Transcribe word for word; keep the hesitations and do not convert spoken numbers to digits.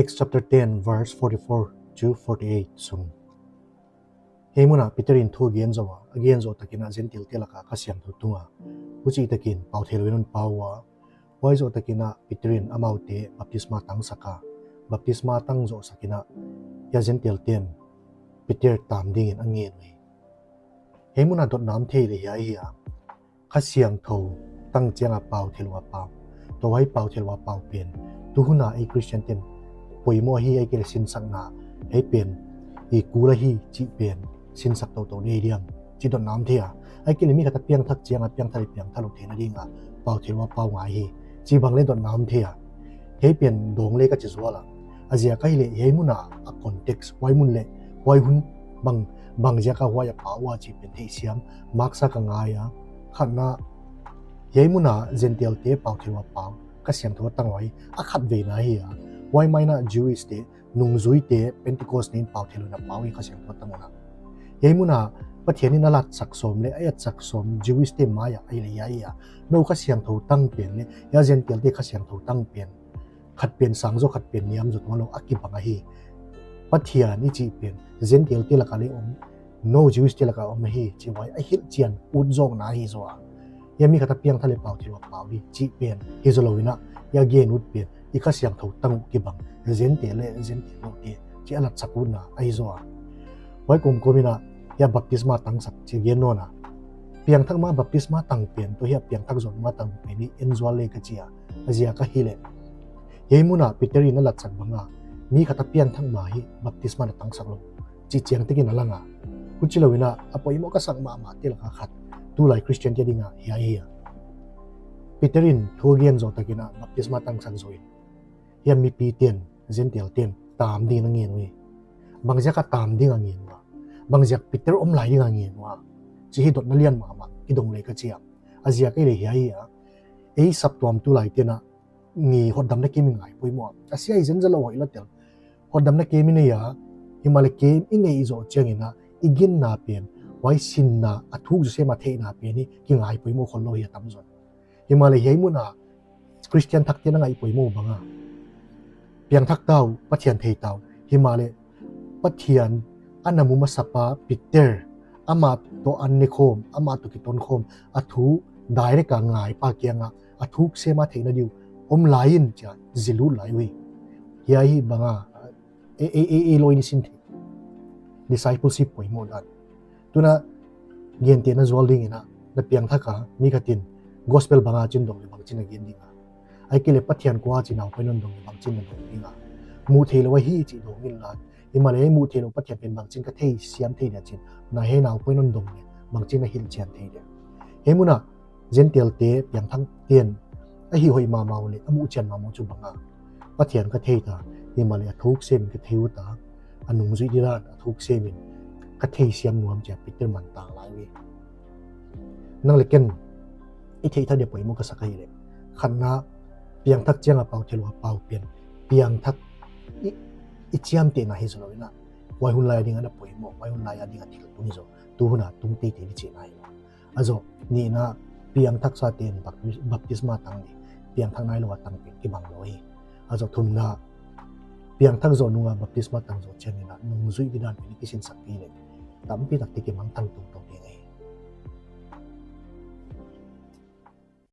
Acts chapter ten, verse forty-four to forty-eight sung. Hiai mun ah Peter in thu a gen zoh a, a gen zoh takin a Gentile te lak ah Kha Siangthou tung a, huchi takin pau theilou in hon pau ua, huai zoh takin a Peter in amaute baptisma tangsak a, baptisma tang zoh sak in a, hiai Gentile te'n Peter tam dingin a ngen uhi. Hiai mun a dotna om thei leh hiai ahi a, Kha Siangthou tang chiang a pau theilou a pau, tua huai pau theilou a pau pen, tu hun a ei Christian te'n poimoh ahi, ahihkeileh sinsakna, hiai pen i kul ahi chih pen sinsak toutou ding diam chih dotna om thei a, ahihkeileh mi khat a piangthak chiang a piangthak leh piangthak lou theihna ding a pau theilou a pau ngai hi chih bang leh dotna om thei a, hiai pen dawng leh ka chi zual a. A ziak ahihleh hiai mun a, a context, huai mun leh huai hun bang, bang ziak a huai a pau ua chih pen theihsiam maksa ka ngai a. Khatna, hiai mun a Gentile te pau theilou a pau, Kha Siangthou a tang uh a khatveina ahi a, huai mai in a Jewish te, nungzuite Pentecost ni in pau theilou in a pau hi Kha Siangthou a tang uh a. Hiai mun a Pathian in a latsak sawm leh a etsak sawm Jewish te mai ah ahi leh hiai ahi a, nou Kha Siangthou tang pen leh hiai Gentile te Kha Siangthou tang pen, khat pen sang zaw, khat pen niam zaw tuanlou a kibang ahi. Pathian i chih pen Gentile te lak ah leh om, nou Jewish te lak ah om ahi chih huai a hilhchian ut zawkna ahi zaw a. Hiai mi khat a piangthak leh pau theilou a pau ding chih pen hi zoulou in a, hiai a gen ut pen i Kha Siangthou tang uh kibang, Gentile leh Gentile lou te chih a latsak utna ahi zaw a. Huai kawmkawm in a, hiai baptisma tangsak chih gen nawn a, piangthak ma baptisma tang pen toh hiai piangthak zoh ma tang pen i en zual leh ka chi a. A ziak ahihleh hiai mun a Peter in a latsak bang a, mi khat a piangthak ma hi baptisma na tangsak lou chih chiang takin a lang a. Huchilou in a, a poimoh ka sak mahmah te lak a khat, tulai Christian te ding a hiai ahi a, Peter in thu a gen zoh takin a baptisma tangsak zoh in, hiai mipi te'n, Gentile te'n tam dingin a ngen uhi. Bang ziak a tam ding a ngen ua, bang ziak Peter om lai ding a ngen ua chih hi dotna lian mahmah kidong leh ka chi a. A ziak ahihleh hiai ahi a, ei saptuam tulai te'n a, ni hotdamna kem i ngai poimoh a, a sia i zen zaw lou hoih lou tel, hotdamna kem i nei a, himahleh kem i neih zoh chiang in a, i ginna pen, huai sinna a thuk zaw sem a theihna pen hi kingai poimoh khollou hi a tamzaw in. Himahleh hiai mun a Christian thak te'n a ngaih poimoh bang a, piangthak ta uh, Pathian thei ta uh, himahleh Pathian a na mu masapa Peter, amah toh an ne khawm, amah toh kiton khawm, a thu direct a ngaipa kiang a, a thuk sem a theihna di uh om lai in chi a zil ut lai uhi. Hiai hi bang a, ei, ei, ei, ei lou in i sin thei, discipleship poimoh dan. Tuin a, gentehna zual dingin a, na piangthak a, mi khat in gospel bang a chi'n dong leh bangchi'n na gen ding a, ahihkeileh Pathian kua chi'n naupang in hon dong leh bangchi'n na dong ding a, muhtheihlouh ahi chih dong inla, himahleh muhtheihlouh Pathian pen bangchi'n ka theisiam thei dia chi'n, na hiai naupang in hon dong leh bangchi'n na hilhchian thei dia. Hiai mun a Gentile te, piangthak te'n a hih hoih mahmah uh leh a muhchian mahmah uh chu bang a, Pathian ka thei ta, himahleh a thuk sem in ka thei ut a, a nungzui didan a thuk sem in ka theisiam nuam chi a Peter mantak lai uhi. Nang leh ken i theih thak dia poimoh ka sak ahihleh, khatna, piangthak chiang a pau theilou a pau pen, piangthak i, i chiamtehna hi zoulou in a, huai hun lai a ding a na poimoh, huai hun lai a ding a thil tung hi zaw, tu hun a tung teitei di chihna hilou. A zoh nihna, piangthaksa te'n bap-, baptisma tang di, piangthak nailou a tang pen kibang lou hi. A zoh thumna, piangthak zoh nung a baptisma tang zoh chiang in a nungzui didan pen kisinsak kei leh, tampi tak te kimangthang toutou di.